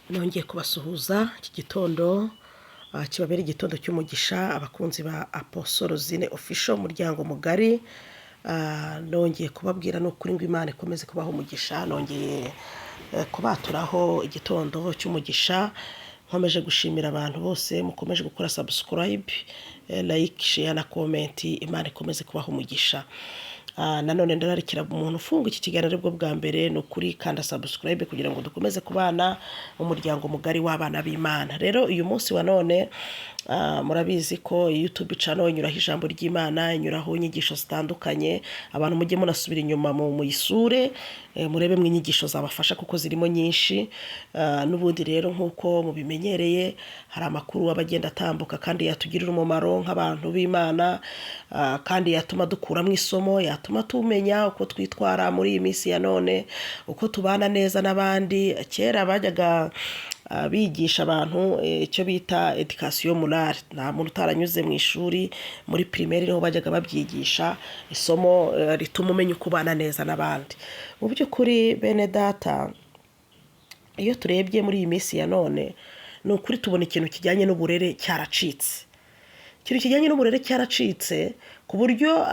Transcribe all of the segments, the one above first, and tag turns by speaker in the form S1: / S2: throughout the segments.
S1: Nongeye kubasuhuza iki gitondo kibabera igitondo cy'umugisha, abakunzi ba Apostle Rosine Official, umuryango mugari. Nongeye kubabwira ni ukuri ngo Imana ikomeze kubaha umugisha. Nongeye kubaturaho igitondo cy'umugisha. Nkomeje gushimira abantu bose mukomeje gukora subscribe, like, share na comment. Imana ikomeze kubaha umugisha. Nanone ndararikira umuntu ufunga iki kiganiro aribwo bwa mbere, ni ukuri kanda subscribe kugira ngo dukomeze kubana mu muryango mugari w'abana b'Imana. Rero uyu munsi wa none, murabizi ko YouTube channel inyuraho ijambo ry'Imana, inyuraho inyigisho zitandukanye. Abantu mujye munasubira inyuma mu muyisure, murebe mu inyigisho zabafasha kuko zirimo nyinshi. N'ubundi rero nk'uko mubimenyereye, hari amakuru aba agenda atambuka kandi yatugirira umumaro nk'abantu b'Imana, kandi yatuma dukuramo isomo, yatuma tumenya uko twitwara muri iyi minsi ya none, uko tubana neza n'abandi. Kera bajyaga bigisha abantu icyo bita éducation morale. Nta muntu utaranyuze mu ishuri, muri primaire niho bajyaga babyigisha, isomo rituma umenya uko ubana neza n'abandi. Mu by'ukuri bene data, iyo turebye muri iyi minsi ya none, ni ukuri tubona ikintu kijyanye n'uburere cyaracitse. Ikintu kijyanye n'uburere cyaracitse ku buryo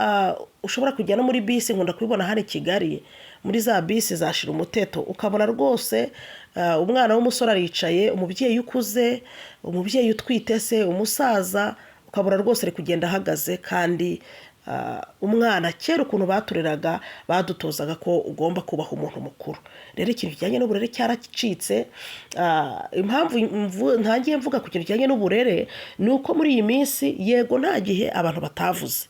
S1: ushobora kujya no muri bisi, nkunda kubibona hano i Kigali, muri za bisi za shira umuteto, ukabona rwose umwana w'umusore aricaye, umubyeyi ukuze, umubyeyi utwite se, umusaza, ukabona rwose ari kugenda ahagaze. Kandi umwana, kera ukuntu batureraga, badutozaga ko ugomba kubaha umuntu mukuru. Rero ikintu kijyanye n'uburere cyaracitse. Impamvu ntangiye mvuga ku kintu kijyanye n'uburere ni uko muri iyi minsi, yego nta gihe abantu batavuze,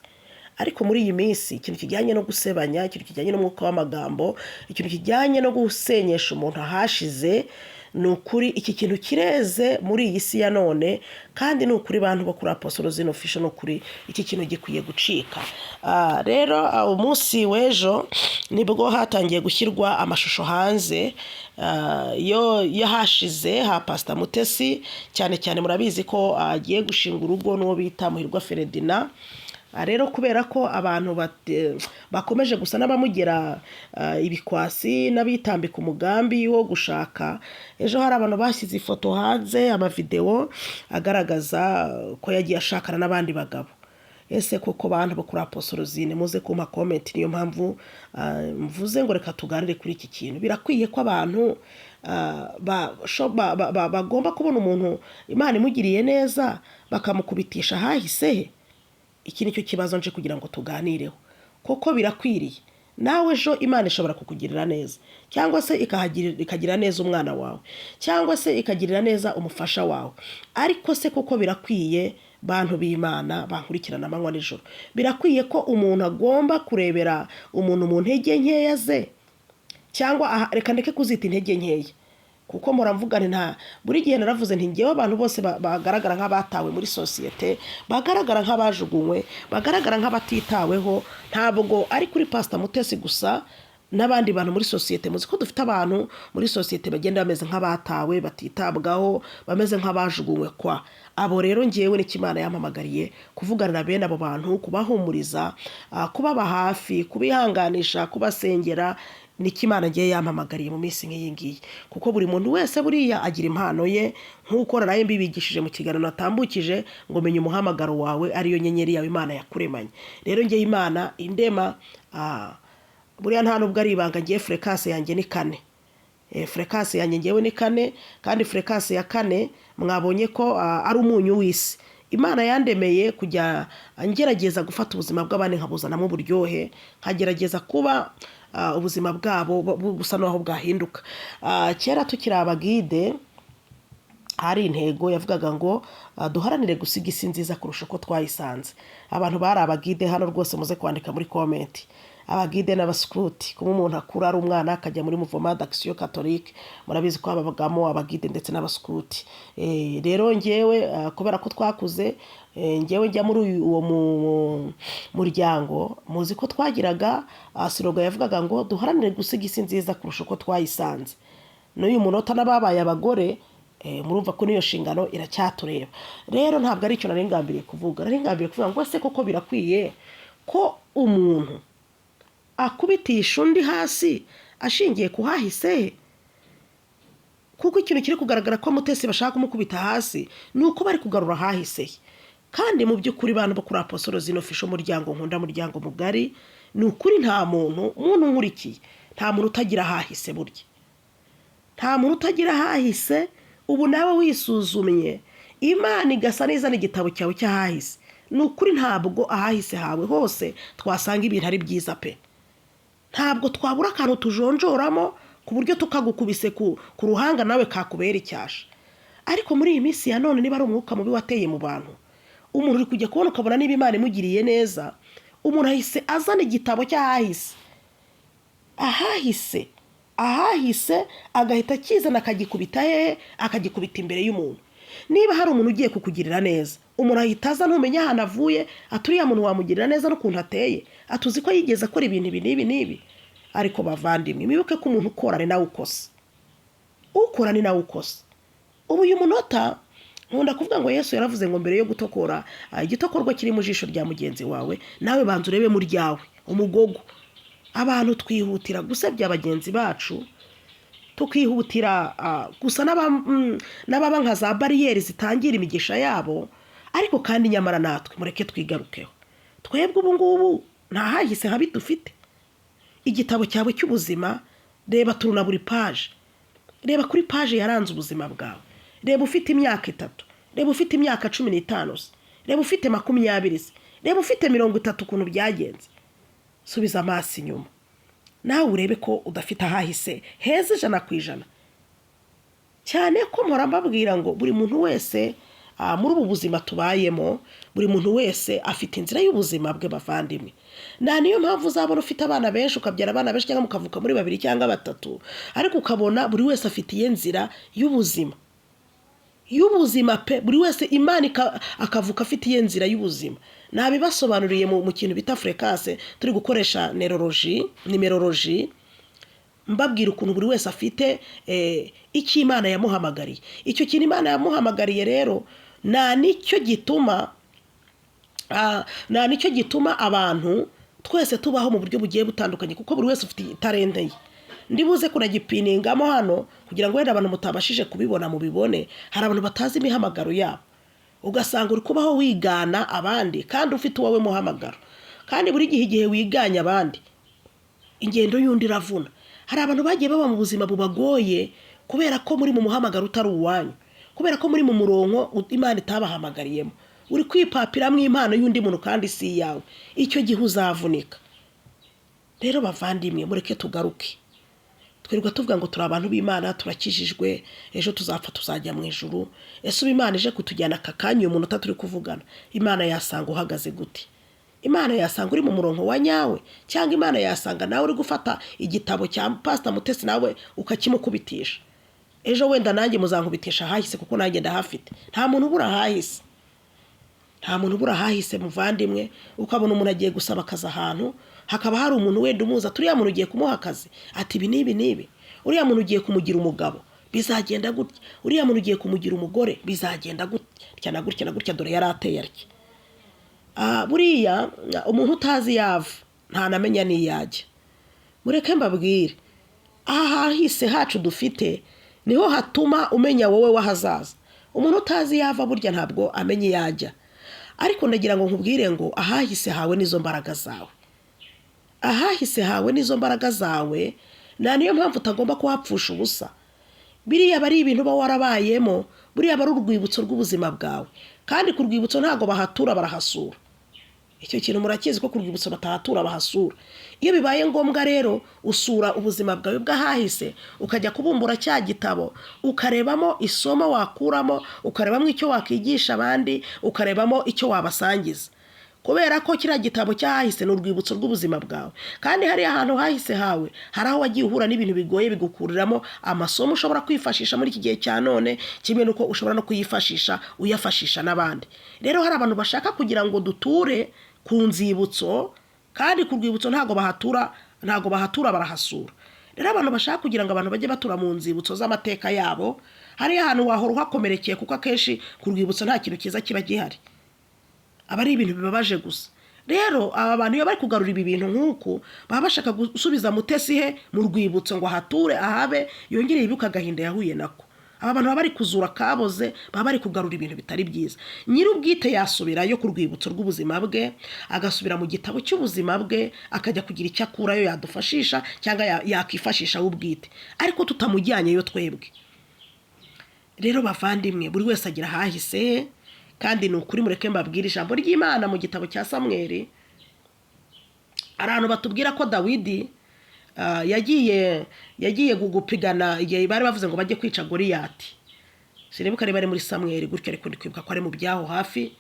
S1: ariko muri iyi minsi ikintu kijyanye no gusebanya, ikintu kijyanye n'umwuka w'amagambo, ikintu kijyanye no gusenyesha umuntu ahashize, ni ukuri iki kintu kireze muri iyi si ya none. Kandi ni ukuri bantu bo kuri Apostle Rosine Official, ni ukuri iki kintu gikwiye gucika. Rero umunsi w'ejo nibwo hatangiye gushyirwa amashusho hanze yo y'ahashize ha Pastor Mutesi. Cyane cyane murabizi ko agiye gushinga urugo n'uwo bita Muhirwa Ferdinand. Rero kubera ko abantu bakomeje gusa n'abamugera ibikwasi n'abitambika umugambi wo gushaka, ejo hari abantu bashyize ifoto hanze, amavidewo agaragaza ko yagiye ashakana n'abandi bagabo. Ese koko bantu bo kuri Apostle Rosine, muze kumpa comment. Niyo mpamvu mvuze ngo reka tuganire kuri iki kintu. Birakwiye ko abantu bagomba kubona umuntu Imana imugiriye neza bakamukubitisha ahahise he? Iki nicyo kibazo nje kugira ngo tuganireho. Koko birakwiriye? Nawe ejo Imana ishobora kukugirira neza, cyangwa se ikagirira neza umwana wawe, cyangwa se ikagirira neza umufasha wawe. Ariko se koko birakwiye, bantu b'Imana bankurikirana amanywa nijoro, birakwiye ko umuntu agomba kurebera umuntu mu ntege nkeya ze? Cyangwa aha, reka ndeke kuzita intege nkeya, kuko mpora mvuga nti nta buri gihe naravuze nti ngewe abantu bose bagaragara nk'abatawe muri sosiyete, bagaragara nk'abajugunywe, bagaragara nk'abatitaweho, ntabwo ari kuri Pastor Mutesi gusa, n'abandi bantu muri sosiyete. Muzi ko dufite abantu muri sosiyete bagenda bameze nk'abatawe, batitabwaho, bameze nk'abajugunywe kwa abo. Rero ngewe nicyo Imana yampamagariye: kuvugana na bene abo bantu, kubahumuriza, kubaba hafi, kubihanganisha, kubasengera. Nicyo Imana ngiye yampamagariye mu minsi nk'iyi ngiyi, kuko buri muntu wese buriya agira impano ye, nk'uko naraye mbibigishije mu kiganiro natambukije ngo menya umuhamagaro wawe, ariyo nyenyeri yawe Imana yakuremanye. Rero ngewe Imana indema, buriya nta nubwo ari ibanga, ngiye fréquence yanjye ni 4. Fréquence yanjye ngewe ni 4, kandi fréquence ya 4 mwabonye ko ari umunyu w'isi. Imana yandemeye kujya ngerageza gufata ubuzima bw'abandi nkabuzanamo uburyohe, nkagerageza kuba ubuzima bwabo busa n'aho bwahinduka. Kera tukiri abagide, hari intego yavugaga ngo duharanire gusiga isi nziza kurusha uko twayisanze. Abantu bari abagide hano rwose muze kwandika muri comment, abagide n'abasikuti. Kuba umuntu akura ari umwana akajya muri Mouvement d'Action Catholique, murabizi ko habagamo abagide ndetse n'abasikuti. Rero ngewe kubera ko twakuze, ngewe njya muri uwo muryango, muzi ko twagiraga slogan yavugaga ngo duharanire gusiga isi nziza kurusha uko twayisanze. N'uyu munota n'ababaye abagore, murumva ko n'iyo nshingano iracyatureba. Rero ntabwo ari icyo nari ngambiriye kuvuga. Nari ngambiriye kuvuga ngo ese koko birakwiye ko umuntu akubitisha undi hasi ashingiye ku hahise he? Kuko ikintu kiri kugaragara ko Mutesi bashaka kumukubita hasi ni uko bari kugarura ahahise he. Kandi mu by'ukuri, bantu bo kuri Apostle Rosine Official, umuryango nkunda, muryango mugari, ni ukuri nta muntu nkurikiye, nta muntu utagira ahahise. Burya nta muntu utagira ahahise. Ubu nawe wisuzumye, Imana igasa neza n'igitabo cyawe cy'ahahise, ni ukuri ntabwo ahahise hawe hose twasanga ibintu ari byiza pe. Ntabwo twabura akantu tujonjoramo ku buryo tukagukubise ku ruhanga nawe kakubera icyasha. Ariko muri iyi minsi ya none, niba ari umwuka mubi wateye mu bantu, umuntu uri kujya kubona ukabona niba Imana imugiriye neza, umuntu ahise azana igitabo cy'ahahise, ahahise agahita akizana, akagikubita hehe? Akagikubita imbere y'umuntu. Niba hari umuntu ugiye kukugirira neza, umuntu ahita aza, ntumenya ahantu avuye, ati: "Uriya muntu wamugirira neza n'ukuntu ateye?" Ati: "Uzi ko yigeze akora ibintu ibi n'ibi n'ibi?" Ariko bavandimwe, mwibuke ko umuntu ukora ni nawe ukosa, ukora ni nawe ukosa. Ubu uyu munota nkunda kuvuga ngo Yesu yaravuze ngo mbere yo gutokora igitokorwa kiri mu jisho rya mugenzi wawe, nawe banza urebe mu ryawe umugogo. Abantu twihutira gusebya bagenzi bacu, tukihutira gusa n'ababa nka za bariyeri zitangira imigisha yabo. Ariko kandi nyamara natwe mureke twigarukeho. Twebwe ubu ngubu nta hahise habi dufite. Igitabo cyawe cy'ubuzima, reba, turuna buri paje, reba kuri paje yaranze ubuzima bwawe. Reba ufite imyaka 3, reba ufite imyaka 15 se, reba ufite 20 se, reba ufite 30, ukuntu byagenze. Subiza amaso inyuma nawe urebe ko udafite ahahise heza 100%. Cyane ko mpora mbabwira ngo buri muntu wese muri ubu buzima tubayemo, buri muntu wese afite inzira y'ubuzima bwe, bavandimwe. Nta niyo mpamvu uzabona ufite abana benshi, ukabyara abana benshi, cyangwa mukavuka muri babiri cyangwa batatu, ariko ukabona buri wese afite iye nzira y'ubuzima pe. Buri wese Imana akavuka afite iye nzira y'ubuzima. Nabibasobanuriye mu kintu bita fréquence, turi gukoresha nerology, numerology, mbabwira ukuntu buri wese afite icyo Imana yamuhamagariye. Icyo kintu Imana yamuhamagariye rero nta nicyo gituma abantu twese tubaho mu buryo bugiye butandukanye, kuko buri wese ufite italente ye. Ndibuze kunagipiningamo hano kugira ngo wenda abantu mutabashije kubibona mubibone. Hari abantu batazi imihamagaro yabo, ugasanga uri kubaho wigana abandi kandi ufite uwawe muhamagaro. Kandi buri gihe igihe wiganye abandi, ingendo y'undi iravuna. Hari abantu bagiye baba mu buzima bubagoye kubera ko muri mu muhamagaro utari uwanyu, kubera ko muri mu murongo Imana itabahamagariyemo. Uri kwipapiramo impano y'undi muntu kandi si iyawe, icyo gihe uzavunika. Rero bavandimwe, mureke tugaruke. Twirirwa tuvuga ngo turi abantu b'Imana, turakijijwe, ejo tuzapfa tuzajya mu ijuru. Ese ubu Imana ije kutujyana aka kanya, uyu munota turi kuvugana, Imana yasanga uhagaze gute? Imana yasanga uri mu murongo wa nyawe, cyangwa Imana yasanga nawe uri gufata igitabo cya Pasita Mutesi nawe ukakimukubitisha? Ejo wenda nanjye muzankubitisha ahahise, kuko nanjye ndahafite. Nta muntu ubura ahahise, nta muntu ubura ahahise, muvandimwe. Ukabona umuntu agiye gusaba akazi ahantu, hakaba hari umuntu wenda umuza, turiya muntu ugiye kumuha akazi, ati ibi n'ibi n'ibi, uriya muntu ugiye kumugira umugabo bizagenda gutya, uriya muntu ugiye kumugira umugore bizagenda gutya na gutya na gutya, dore yari ateye atya. Buriya umuntu utazi yava ntanamenya n'iyajya. Mureke mbabwire, aha hahise hacu dufite niho hatuma umenya wowe w'ahazaza. Umuntu utazi yava burya ntabwo amenya iyo ajya. Ariko ndagira ngo nkubwire ngo ahahise hawe nizo mbaraga zawe, ahahise hawe nizo mbaraga zawe. Nta niyo mpamvu utagomba kuhapfusha ubusa. Biriya aba ari ibintu uba warabayemo, buriya aba ari urwibutso rw'ubuzima bwawe. Kandi ku rwibutso ntabwo bahatura, barahasura. Icyo kintu murakizi ko ku rwibutso batahatura, bahasura. Iyo bibaye ngombwa rero usura ubuzima bwawe bw'ahahise, ukajya kubumbura cya gitabo, ukarebamo isomo wakuramo, ukarebamo icyo wakwigisha abandi, ukarebamo icyo wabasangiza, kubera ko kiriya gitabo cy'ahahise ni urwibutso rw'ubuzima bwawe. Kandi hariya ahantu hahise hawe hari aho wagiye uhura n'ibintu bigoye, bigukuriramo amasomo ushobora kwifashisha muri iki gihe cya none, kimwe n'uko ushobora no kuyifashisha uyafashisha n'abandi. Rero hari abantu bashaka kugira ngo duture ku nzibutso, kandi ku rwibutso ntabwo bahatura, ntabwo bahatura, barahasura. Rero abantu bashaka kugira ngo abantu bajye batura mu nzibutso z'amateka yabo, hariya ahantu wahora uhakomerekeye, kuko akenshi ku rwibutso nta kintu cyiza kiba gihari, aba ari ibintu bibabaje gusa. Rero aba bantu iyo bari kugarura ibi bintu nk'uku, baba bashaka gusubiza Mutesi he? Mu rwibutso, ngo ahature, ahabe, yongere yibuke agahinda yahuye nako. Aba bantu baba bari kuzura kaboze, baba bari kugarura ibintu bitari byiza. Nyir'ubwite yasubirayo ku rwibutso rw'ubuzima bwe, agasubira mu gitabo cy'ubuzima bwe, akajya kugira icyo akurayo yadufashisha cyangwa yakifashisha we ubwite, ariko tutamujyanyeyo twebwe. Rero bavandimwe, buri wese agira ahahise he, kandi ni ukuri mureke mbabwire ijambo ry'Imana. Mu gitabo cya Samweri hari ahantu batubwira ko Dawidi yagiye gupigana igihe bari bavuze ngo bajye kwica Goriyati. Sinibuka niba ari muri Samweri gutyo, ariko ndi kwibuka ko ari mu byaho hafi.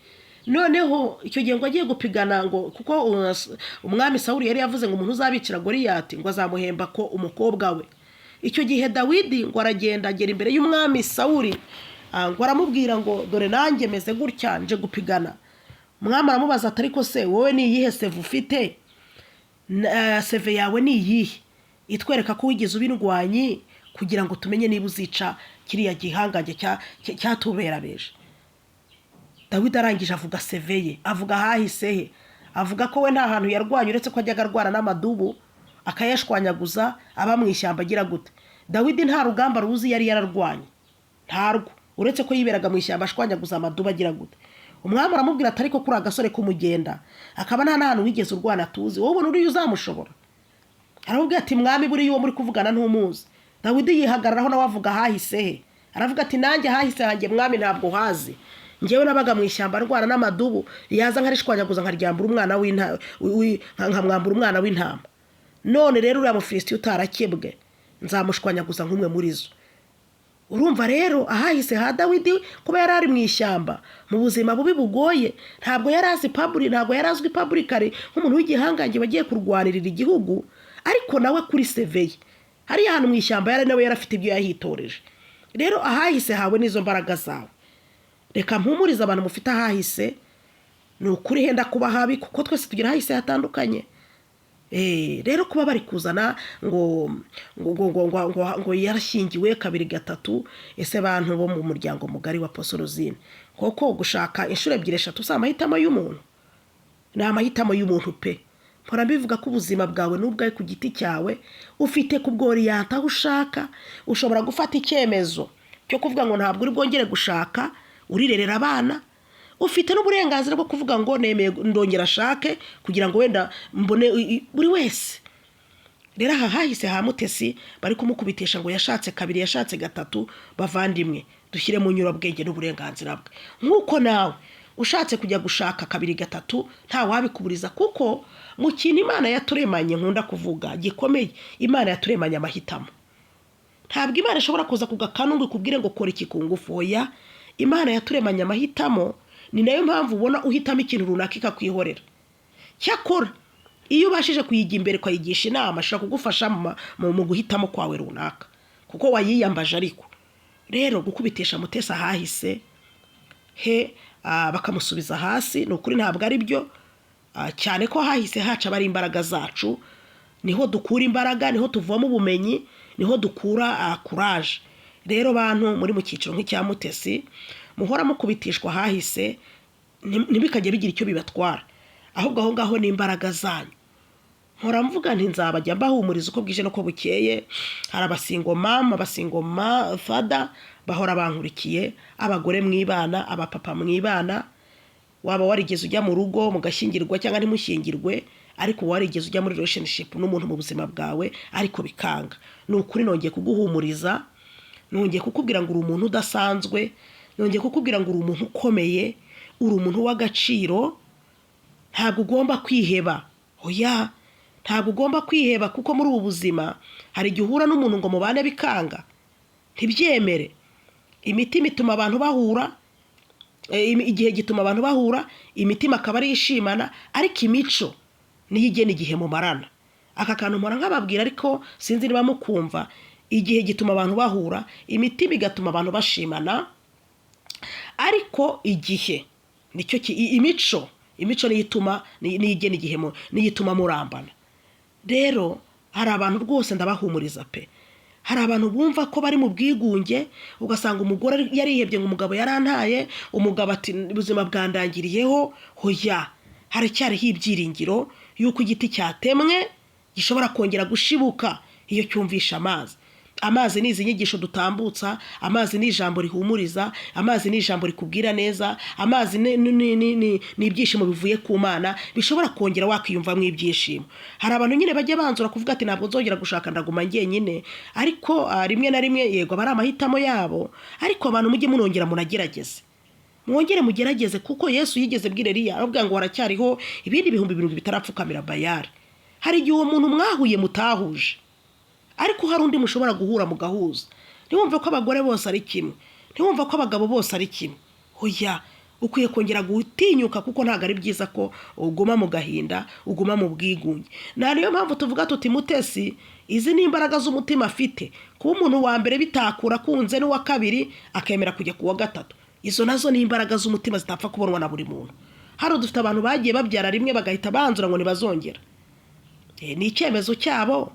S1: Noneho icyo gihe ngo agiye gupigana, ngo kuko umwami Sawuli yari yavuze ngo umuntu uzabicira Goriyati ngo azamuhemba ko umukobwa we. Icyo gihe Dawidi ngo aragenda, agera imbere y'umwami Sawuli, ngo aramubwira ngo: "Dore nanjye meze gutya, nje gupigana." Umwami aramubaza ati: "Ariko se wowe ni iyihe CV ufite? CV yawe ni iyihe itwereka ko wigeze uba indwanyi, kugira ngo tumenye niba uzica kiriya gihangange cyatuberabeje?" Dawidi arangije avuga CV ye, avuga ahahise he, avuga ko we nta hantu yarwanye, uretse ko ajyaga arwana n'amadubu akayashwanyaguza, aba mu ishyamba agira gute. Dawidi nta rugamba ruzi yari yararwanye, ntarwo, uretse ko yiberaga mu ishyamba ashwanyaguza amadubu agira gute. Umwami aramubwira ati: "Ariko kuri agasore k'umugenda, akaba nta n'ahantu wigeze urwana tuzi, wowe ubona uriya uzamushobora?" Aramubwira ati: "Mwami, buriya uwo muri kuvugana ntumuzi." Dawidi yihagararaho, nawe avuga ahahise he, aravuga ati: "Nanjye ahahise hanjye, mwami, ntabwo hazi. Ngewe nabaga mu ishyamba ndwana n'amadubu, yaza nkarishwanyaguza, nkaryambura umwana w'inta nkamwambura umwana w'intama. None rero uriya Mufilisitiya utarakebwe nzamushwanyaguza nk'umwe muri zo." Urumva rero ahahise ha Dawidi, kuba yari ari mu ishyamba mu buzima bubi bugoye, ntabwo yari azi public, ntabwo yari azwi publicly nk'umuntu w'igihangange wagiye kurwanirira igihugu. Ariko nawe kuri CV ye, hariya hantu mu ishyamba yari, nawe yari afite ibyo yahitoreje. Rero ahahise hawe n'izo mbaraga zawe. Reka mpumurize abantu mufite ahahise, ni ukuri henda kuba habi, kuko twese tugira ahahise hatandukanye. Rero kuba bari kuzana ngo yarashyingiwe kabiri, gatatu, ese bantu bo mu muryango mugari wa Posorozine, koko gushaka inshuro ebyiri, eshatu si amahitamo y'umuntu? Ni amahitamo y'umuntu pe. Mpora mbivuga ko ubuzima bwawe n'ubwawe ku giti cyawe, ufite kubworiyanta aho ushaka. Ushobora gufata icyemezo cyo kuvuga ngo ntabwo uri bwongere gushaka, urirerera abana. Ufite n'uburenganzira bwo kuvuga ngo nemeye ndongera ashake kugira ngo wenda mbone buri wese. Rero aha hahise ha Mutesi bari kumukubitisha ngo yashatse kabiri, yashatse gatatu, bavandimwe, dushyire mu nyurabwenge n'uburenganzira bwe, nk'uko nawe ushatse kujya gushaka kabiri, gatatu, nta wabikuburiza, kuko mu kintu Imana yaturemanye, nkunda kuvuga gikomeye, Imana yaturemanye amahitamo. Ntabwo Imana ishobora kuza ku gakanu ngo ikubwire ngo kora iki ku ngufu. Oya, Imana yaturemanye amahitamo. Ni nayo mpamvu ubona uhitamo ikintu runaka ikakwihorera. Cyakora iyo ubashije kuyijya imbere, ukayigisha inama, ishobora kugufasha mu guhitamo kwawe runaka kuko wayiyambaje. Ariko rero gukubitisha Mutesi ahahise he, bakamusubiza hasi, ni ukuri ntabwo ari byo, cyane ko hahise haca aba ari imbaraga zacu. Niho dukura imbaraga, niho tuvoma ubumenyi, niho dukura courage. Rero bantu muri mu cyiciro nk'icya Mutesi muhora mukubitishwa ahahise, ntibikajye bigira icyo bibatwara, ahubwo aho ngaho ni imbaraga zanyu. Mpora mvuga nti nzabajya mbahumuriza uko bwije n'uko bukeye. Hari aba single mama, aba single father bahora bankurikiye, abagore mwibana, abapapa mwibana, waba warigeze ujya mu rugo mugashyingirwa cyangwa ntimushyingirwe, ariko warigeze ujya muri relationship n'umuntu mu buzima bwawe ariko bikanga, ni ukuri nongeye kuguhumuriza, nongeye kukubwira ngo uri umuntu udasanzwe, nongeye kukubwira ngo uri umuntu ukomeye, uri umuntu w'agaciro. Ntabwo ugomba kwiheba, oya, ntabwo ugomba kwiheba, kuko muri ubu buzima hari igihe uhura n'umuntu ngo mubane bikanga. Ntibyemere. Imitima ituma abantu bahura, igihe gituma abantu bahura, imitima akaba ari ishimana, ariko imico niyo igena igihe mumarana. Aka kantu mpora nkababwira, ariko sinzi niba mukumva. Igihe gituma abantu bahura, imitima igatuma abantu bashimana, ariko igihe nicyo imico niyo ituma, niyo igena igihe, niyo ituma murambana. Rero hari abantu rwose ndabahumuriza pe. Hari abantu bumva ko bari mu bwigunge, ugasanga umugore yarihebye ngo umugabo yarantaye, umugabo ati ubuzima bwandangiriyeho. Hoya, haracyariho ibyiringiro y'uko igiti cyatemwe gishobora kongera gushibuka iyo cyumvisha amazi. Amazi ni izi nyigisho dutambutsa, amazi ni ijambo rihumuriza, amazi ni ijambo rikubwira neza, amazi ni ibyishimo bivuye ku Mana bishobora kongera wakiyumvamo ibyishimo. Hari abantu nyine bajya banzura kuvuga ati ntabwo nzongera gushaka, ndaguma njyenyine, ariko rimwe na rimwe yego aba ari amahitamo yabo, ariko abantu mujye munongera munagerageze, mwongere mugerageze, kuko Yesu yigeze bwira Eliya aravuga ngo haracyariho ibindi 7000 bitarapfukamira Bayali. Hari igihe uwo muntu mwahuye mutahuje, ariko hari undi mushobora guhura mugahuza. Ntiwumve ko abagore bose ari kimwe, ntiwumve ko abagabo bose ari kimwe. Oya, ukwiye kongera gutinyuka, kuko ntabwo ari byiza ko uguma mu gahinda, uguma mu bwigunge. Na niyo mpamvu tuvuga tuti Mutesi, izi ni imbaraga z'umutima afite. Kuba umuntu wa mbere bitakura akunze n'uwa kabiri akemera kujya ku wa gatatu, izo nazo ni imbaraga z'umutima zitapfa kubonwa na buri muntu. Hano dufite abantu bagiye babyara rimwe bagahita banzura ngo ntibazongera. Ni icyemezo cyabo,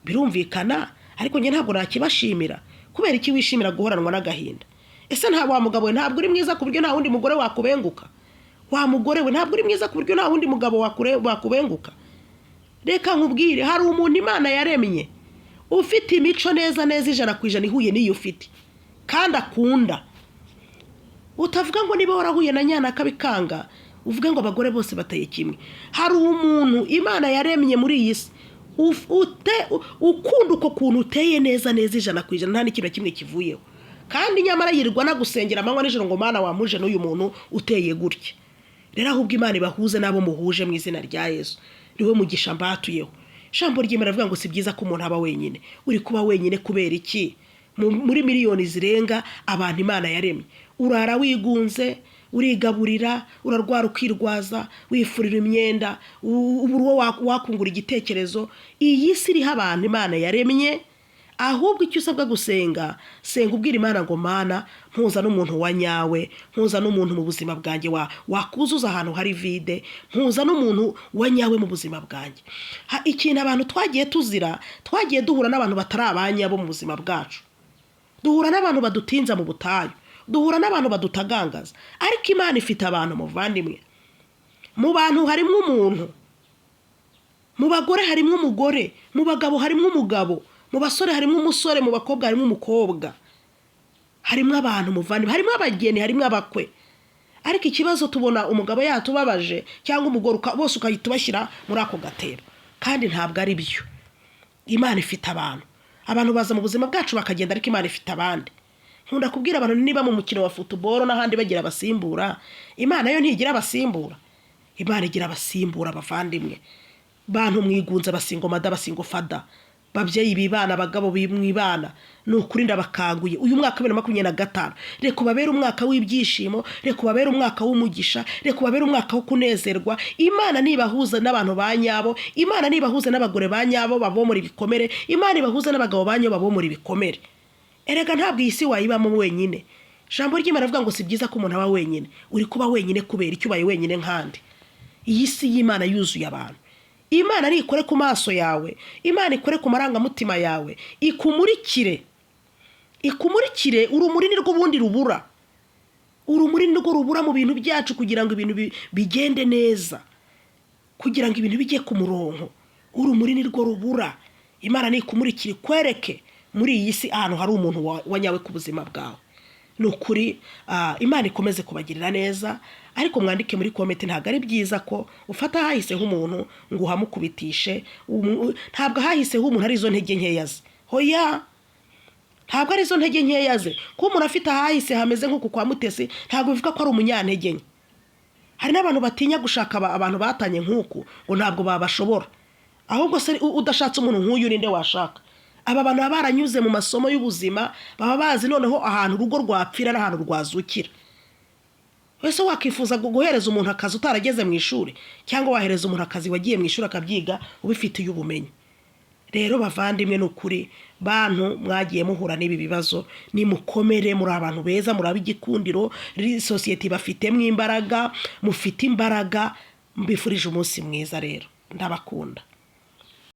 S1: birumvikana, ariko njye ntabwo nakibashimira. Kubera iki wishimira guhoranwa n'agahinda? Ese nta wa mugabo we, ntabwo uri mwiza ku buryo nta wundi mugore wakubenguka? Wa mugore we, ntabwo uri mwiza ku buryo nta wundi mugabo wakubenguka? Reka nkubwire, hari umuntu Imana yaremye ufite imico neza neza 100% ihuye n'iyo ufite kandi akunda. Utavuga ngo niba warahuye na nyanaka bikanga uvuge ngo abagore bose bateye kimwe. Hari umuntu Imana yaremye muri iyi si ukunda uko kuntu uteye neza neza 100%, nta n'ikintu na kimwe kivuyeho, kandi nyamara yirirwa anagusengera amanywa nijoro ngo Mana wamuje n'uyu muntu uteye gutya. Rero ahubwo Imana ibahuze n'abo muhuje mu izina rya Yesu, niwe mugisha mbatuyeho. Ijambo ry'Imana rivuga ngo si byiza ko umuntu aba wenyine. Uri kuba wenyine kubera iki? Muri miliyoni zirenga abantu Imana yaremye, urara wigunze, urigaburira, urarwara ukirwaza, wifurira imyenda, ubura uwo wakungura igitekerezo. Iyi si iriho abantu Imana yaremye. Ahubwo icyo usabwa gusenga, senga ubwira Imana ngo Mana mpuza n'umuntu wa nyawe, mpuza n'umuntu mu buzima bwanjye wakuzuza ahantu hari vide, mpuza n'umuntu wa nyawe mu buzima bwanjye. Ikintu abantu twagiye tuzira, twagiye duhura n'abantu batari abanyabo mu buzima bwacu, duhura n'abantu badutinza mu butayu, duhura n'abantu badutagangaza, ariko Imana ifite abantu muvandimwe. Mu bantu harimo umuntu, mu bagore harimo umugore, mu bagabo harimo umugabo, mu basore harimo umusore, mu bakobwa harimo umukobwa, harimo abantu muvandimwe, harimo abageni, harimo abakwe. Ariko ikibazo tubona umugabo yatubabaje cyangwa umugore, bose ugahita ubashyira muri ako gatebo, kandi ntabwo ari byo. Imana ifite abantu. Abantu baza mu buzima bwacu bakagenda, ariko Imana ifite abandi. Nkunda kubwira abantu, niba mu mukino wa football n'ahandi bagira abasimbura, Imana yo ntigira abasimbura? Imana igira abasimbura. Abavandimwe, bantu mwigunze, aba single mother, aba single father, babyeyi bibana, abagabo mwibana, ni ukuri ndabakanguye. Uyu mwaka 2025 reka ubabere umwaka w'ibyishimo, reka ubabere umwaka w'umugisha, reka ubabere umwaka wo kunezerwa. Imana nibahuza n'abantu ba nyabo, Imana nibahuza n'abagore ba nyabo babomora ibikomere, Imana ibahuza n'abagabo ba nyabo babomora ibikomere. Erega ntabwo iyi si wayibamo wenyine. Ijambo ry'Imana rivuga ngo si byiza ko umuntu aba wenyine. Uri kuba wenyine kubera icyo? Ubaye wenyine nkandi iyi si y'Imana yuzuye abantu. Imana nikore ku maso yawe, Imana ikore ku marangamutima yawe, ikumurikire, ikumurikire. Urumuri ni rwo ubundi rubura, urumuri ni rwo rubura mu bintu byacu kugira ngo ibintu bigende neza, kugira ngo ibintu bijye ku murongo. Urumuri ni rwo rubura. Imana nikumurikire, ikwereke muri iyi si ahantu hari umuntu wa nyawe ku buzima bwawe. Ni ukuri, Imana ikomeze kubagirira neza. Ariko mwandike muri comment, ntabwo ari byiza ko ufata ahahise h'umuntu ngo uhamukubitishe. Ntabwo ahahise h'umuntu ari izo ntege nkeya ze. Hoya, ntabwo ari izo ntege nkeya ze. Kuba umuntu afite ahahise hameze nk'uku kwa Mutesi ntabwo bivuga ko ari umunyantege nke. Hari n'abantu batinya gushaka abantu batanye nk'uku ngo ntabwo babashobora. Ahubwo se udashatse umuntu nk'uyu ninde washaka? Aba bantu baba baranyuze mu masomo y'ubuzima, baba bazi noneho ahantu urugo rwapfira n'ahantu rwazukira. Ese wakifuza guhereza umuntu akazi utarageze mu ishuri, cyangwa wahereza umuntu akazi wagiye mu ishuri akabyiga ubifitiye ubumenyi? Rero bavandimwe, ni ukuri, bantu mwagiye muhura n'ibi bibazo, nimukomere. Muri abantu beza, muri ab'igikundiro, sosiyete bafitemo imbaraga, mufite imbaraga. Mbifurije umunsi mwiza rero, ndabakunda.